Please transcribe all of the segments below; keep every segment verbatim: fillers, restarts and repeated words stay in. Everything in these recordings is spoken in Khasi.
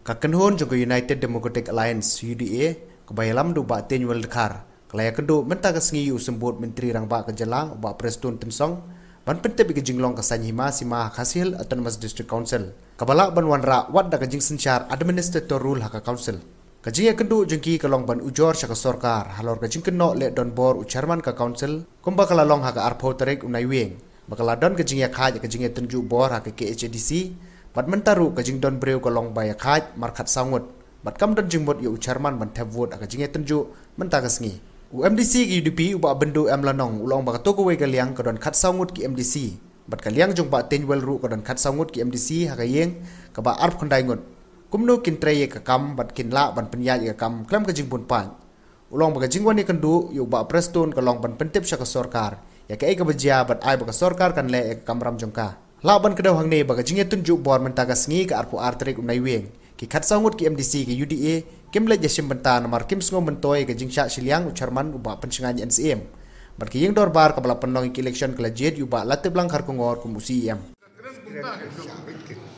Ka kynhun jong ka United Democratic Alliance, U D A, kaba ïalam da u Bah Teiñwell Dkhar, ka la ïakynduh mynta ka sngi ïa u Symbud Myntri Rangbah ka jylla, u Bah Prestone Tynsong, ban pyntip ïa ka jinglong ka saiñ hima sima ha Khasi Hills Autonomous District Council, kaba lah ban wanrah wat da ka jingsynshar Administrator Rule ha ka Council. Ka jingïakynduh jong ki ka long ban ujor sha ka sorkar halor ka jingkynnoh leh donbor u Chairman ka Council, kumba ka la long ha ka arphew tarik u Naiwieng, ba ka la don ka jingïakhaid ïa ka jingïatynjuh bor ha ka K H A D C, bad mynta ruh ka jingdon briew ka long ba ïakhaid mar khatsaw ngut, bad kam don jingmut ïa u Chairman ban thep vote ha ka jingïatynjuh mynta ka sngi. U M D C ka U D P, u Bah Byndu M Lanong, u la ong ba kato kawei ka liang ka don khatsaw ngut ki M D C, bad ka liang jong Bah Teiñwell ruh ka don khatsaw ngut ki M D C ha ka ïing kaba arphew khyndai ngut. Kumno kin trei ïa ka kam bad kin lah ban pynïaid ïa ka kam khlem ka jingbun paid? U la ong ba ka jingwan ïakynduh ïa u Bah Prestone ka long ban pyntip sha ka sorkar ïa kaei kaba jia bad ai ba ka sorkar kan leh ïa ka kamram jong ka. Lah ban kdew hangne ba ka jingïatynjuh bor mynta ka sngi, ka arphew ar tarik u Naiwieng, ki khatsaw ngut ki M D C ka U D A kim leit ïashim bynta namar kim sngew myntoi ïa ka jingshah shiliang u Chairman u Bah Pynshngaiñ N Syiem. Bad ka ïing dorbar kaba la pynlong ïa ka election ka la jied ïa u Bah Latiplang Kharkongor kum u C E M. Kren kumta ka jong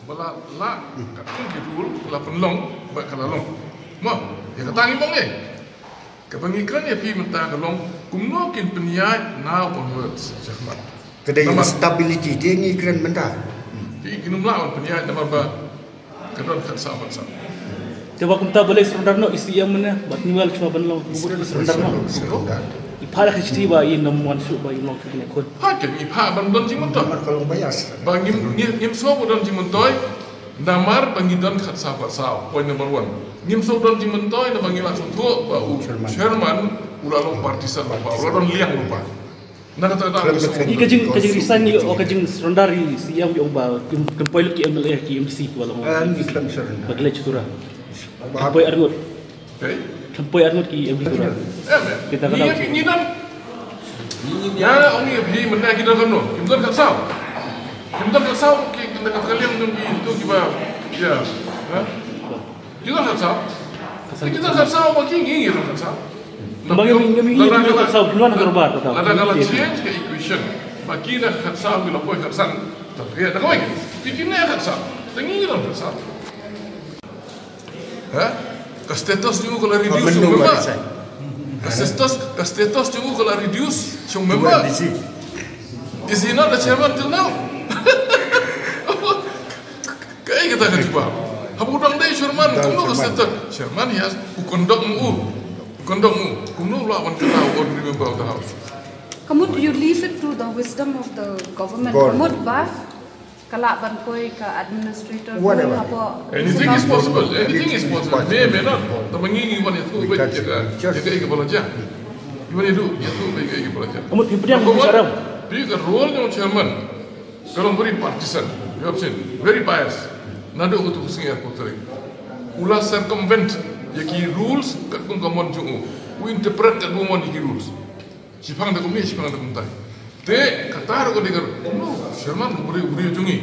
ba la, la ka kren ki rule ka la pynlong ba ka la long. Mo, ïa kata ngi ong eh. Kaba ngi kren ïa phi mynta ka long kumno kin pynïaid now onwards, Chairman. Ka dei namar stability te ngi kren mynta. Ki, ki nym lah ban pynïaid namar ba ka don khatsaw khatsaw. Te ba kumta balei surrender noh i C E M mynne, ba Teiñwell shuwa ban long, surrender noh. I phah da ka shithi ba i nym wan shuh ba i long shuh ne khun. Phah, ke i phah ban don jingmyntoi. Namar ka long bias. Ba ngim, ngim, ngim sngewbha don jingmyntoi. Namar ba ngi don khatsaw khatsaw, point number one. Ngim sngewbha don jingmyntoi namar ngi la sngewthuh ba u Chairman. Chairman u la long partisan lypa, u la don liang lypa. Na kata ka daw, i ka jing, ka jing resign ni, o ka jing surrender i C E M, ïa u ba kim, kim poi lut ki M L A, ki M D C kiba long. Ah, ni khlem surrender. Ba ki leit shuh tura. Kim poi arngut. Kim poi arngut ki M D C tura. Kita ka daw. Ni, ni, ni, ni, ong ïa phi mynta ki don kumno? Kim don khatsaw. Kim don khatsaw, ki, ki, kata ka liang jong ki, tu kiba, ïa. Ha? Ki don khatsaw. Ki don khatsaw, ba ki ngi ngi don khatsaw. Ba ngi, ngi, ngi, ngi don khatsaw, ki don khatsaw. Lada ka la change ka equation. Ba ki don khatsaw, ki la poi khatsan. Ïa, da kawei. Ki, ki ne khatsaw. Te ngi don khatsaw. Ha? Ka status jong u ka la reduce, shong member. Ka status, ka status jong u ka la reduce, shong member. Is he not the chairman till now? Kaei kata ka jubab? Haba u dang dei chairman, kumno ka status? Chairman, yes, u conduct mo u. U conduct mo u. Kumno u lah ban kylla u ordinary member of the house? Ka mut, you leave it to the wisdom of the government. Ka mut ba ka lah ban poi ka administrator. Whatever. Anything is possible. Anything is possible. May, may not. Tangba ngi ngi wan ïathuh beit ïa ka, ïa kaei kaba la jia. Ngi wan ïathuh, ïathuh beit ïa kaei kaba la jia. Ka mut, phi pdiang, number one, phi, ka role jong chairman. Ka long very partisan, you have seen, very biased. Naduh kato ka sngi arphew tarik. U la circumvent ïa ki rules katkum ka mon jong u. U interpret katkum mon ïa ki rules. Shipang da kumne, shipang da kumtai. Te kata ruh ka dei ka, no, chairman u briew, u briew jong ngi.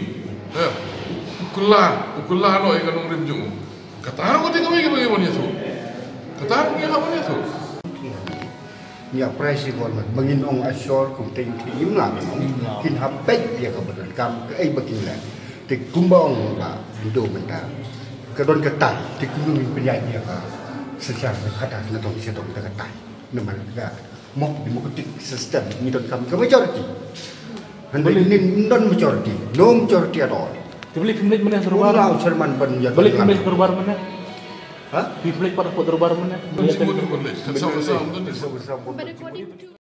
Eh, u kylla, u kylla noh ïa ka nongrim jong u. Kata ruh ka dei kawei kaba ngi ban ïathuh. Kata ruh ngi hap ban ïathuh. Ngi apply sha government, ma ngin ong ashore kum teng teng ngim lah ban ong. Kin hap peit ïa kaba donkam, kaei ba kin leh. Te kumba ong Bah Byndu mynta, ka don ka tai, te kumno ngin pynïaid ïa ka synshar sha kata, na tong sha tong kata ka tai. Namar ka mock democratic system ngi donkam ka majority. Hynrei ngim don majority, no majority at all. Te balei phim leit mynne ha dorbar? Ym lah u chairman ban ïa, balei phim leit ha dorbar mynne? Ha? Phim leit pat ha dorbar mynne? Ym leit.